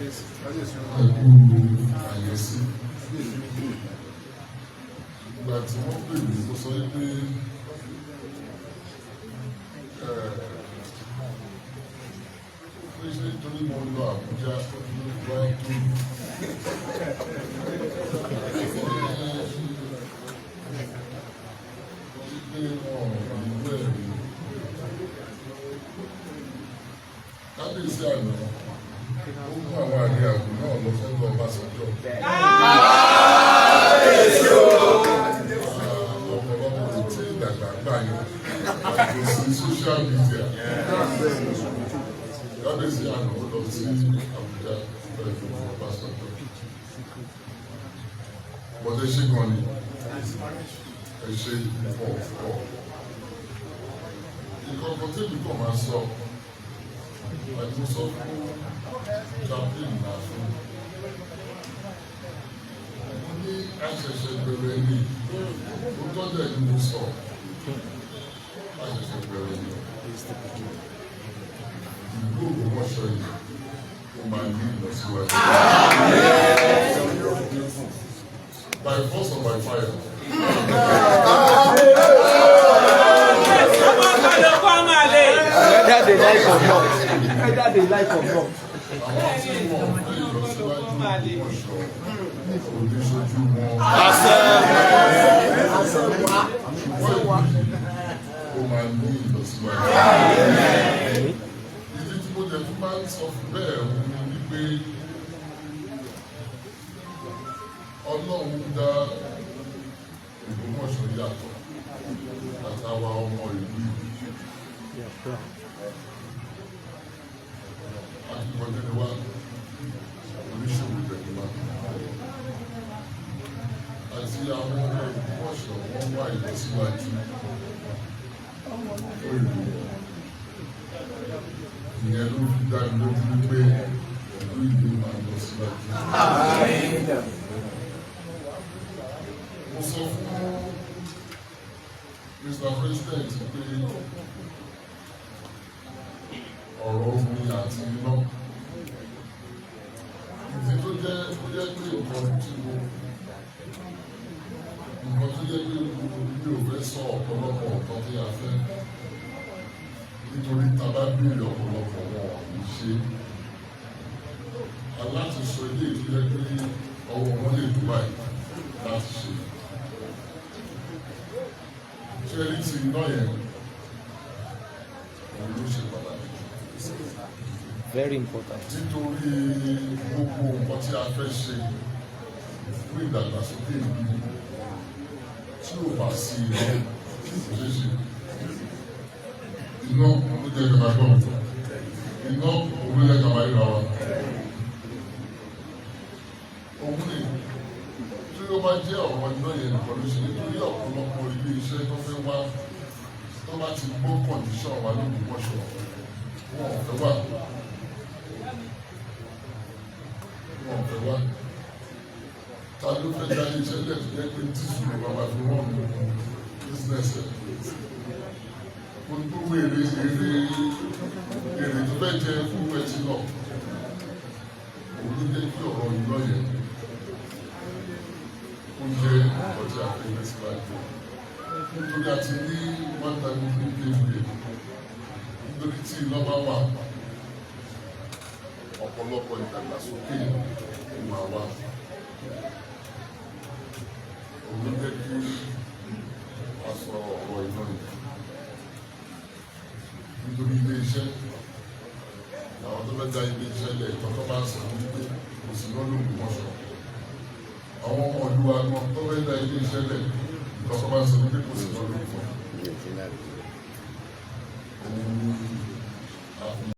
Ẹkú àyẹ̀sí. Ìgbà tí wọ́n pè mí, mo sọ pé pé ṣé nítorí mo lọ Àbújá ló wá tó pé wọn ò ní bẹ́ẹ̀ rí. Kábíyèsí àná, ó mú àwọn àrẹ àgbò náà lọ sọ́dọ̀ Ọbásanjọ́. Ọ̀pọ̀lọpọ̀ kò tí ì dàgbà gbà yẹn, kò sí social media. Kábíyèsí àná, ó lọ sí Àbújá pẹ̀lú Ọbásanjọ́. Bọ́dé ṣe gan ni, ẹ ṣe pọ̀ pọ̀. Nǹkan kan tẹ́mi kàn máa sọ, àti mo sọ fún chaplain náà fún mo ní àṣẹ̀ṣẹ̀ bẹ̀rẹ̀ ni. Ó tọ́jú ẹ̀ ní mo sọ, àṣẹ̀ṣẹ̀ bẹ̀rẹ̀ ni. Ìlú Ògbómọ̀ṣọ́ yìí, ó máa ní ìlọsíwájú by force or by fire. Whether they like or not. Whether they like or not. Àwọn tí wọn fẹ́ ìlọsíwájú Ògbómọ̀ṣọ́, kò ní ṣojú wọn. Ṣùgbọ́n ìlú yìí, ó máa ní ìlọsíwájú. Ìdí tí mo jẹ́ tún máa ń sọ fún bẹ́ẹ̀ òun ni wípé Ọlọ́run dá Ògbómọ̀ṣọ́ yàtọ̀ àtàwa ọmọ ìlú yìí. Akíkanjú ni wá, oníṣòwò dẹ̀ ni wá. Àti àwọn ọmọ Ògbómọ̀ṣọ́, wọ́n wá ìlọsíwájú fún ìlú wọn. Ìyẹn ló fi dá mi lójú wípé ìlú ìlú máa lọ síwájú. Mo sọ fún Mr. President pé ọ̀rọ̀ omi àti iná, ìdí tó jẹ́ pé nǹkan tó jẹ́ pé mi ò fẹ́ sọ ọ̀pọ̀lọpọ̀ nǹkan tí a fẹ́, nítorí tá a bá béèrè ọ̀pọ̀lọpọ̀, wọn ò ní ṣe aláti sọ ilé tó jẹ́ pé ọwọ́ wọn lè tó báyìí láti ṣe. Ṣé rí ti iná yẹn, òun ló ṣe pàtàkì jù. Very important. Nítorí gbogbo nǹkan tí a fẹ́ ṣe fún ìdàgbàsókè ìlú, tí ò bá sí iná, kò ṣeé ṣe. Iná ló jẹ́ kí a máa gbọ́ mi, iná òun ló jẹ́ kí a máa ríra wa. Òun ni tí ó bá jẹ́ ọ̀rọ̀ iná yẹn nìkan ló ṣe, nítorí ọ̀pọ̀lọpọ̀ ilé iṣẹ́ tó fẹ́ wá, tó bá ti gbọ́ condition wa l'Ógbómọ̀ṣọ́, wọn ò fẹ́ wá, wọn ò fẹ́ wá. Ta ló fẹ́ dá ilé iṣẹ́ lẹ̀ tó jẹ́ pé diesel ló máa fi run business ẹ̀? Gbogbo èrè tó fẹ́ jẹ fún ẹ̀ ti lọ. Òun ló jẹ́ kí ọ̀rọ̀ iná yẹn ó jẹ́ nǹkan tí a fẹ́ gbé síwájú, nítorí a ti ní 133 kva. Nítorí tí iná bá wà, ọ̀pọ̀lọpọ̀ ìdàgbàsókè ó máa wà. Òun ló jẹ́ kí a sọ ọ̀rọ̀ iná yìí, nítorí ilé iṣẹ́, àwọn tó fẹ́ dá ilé iṣẹ́ lẹ̀, ìtọ́ tó bá ń sọ wípé kò sí lọ́dún Ògbómọ̀ṣọ́. Àwọn ọmọ ìlú wa gan tó fẹ́ dá ilé iṣẹ́ lẹ̀, ìtọ́ tó bá ń sọ wípé kò sí lọ́dún Ògbómọ̀ṣọ́, òun ni a fi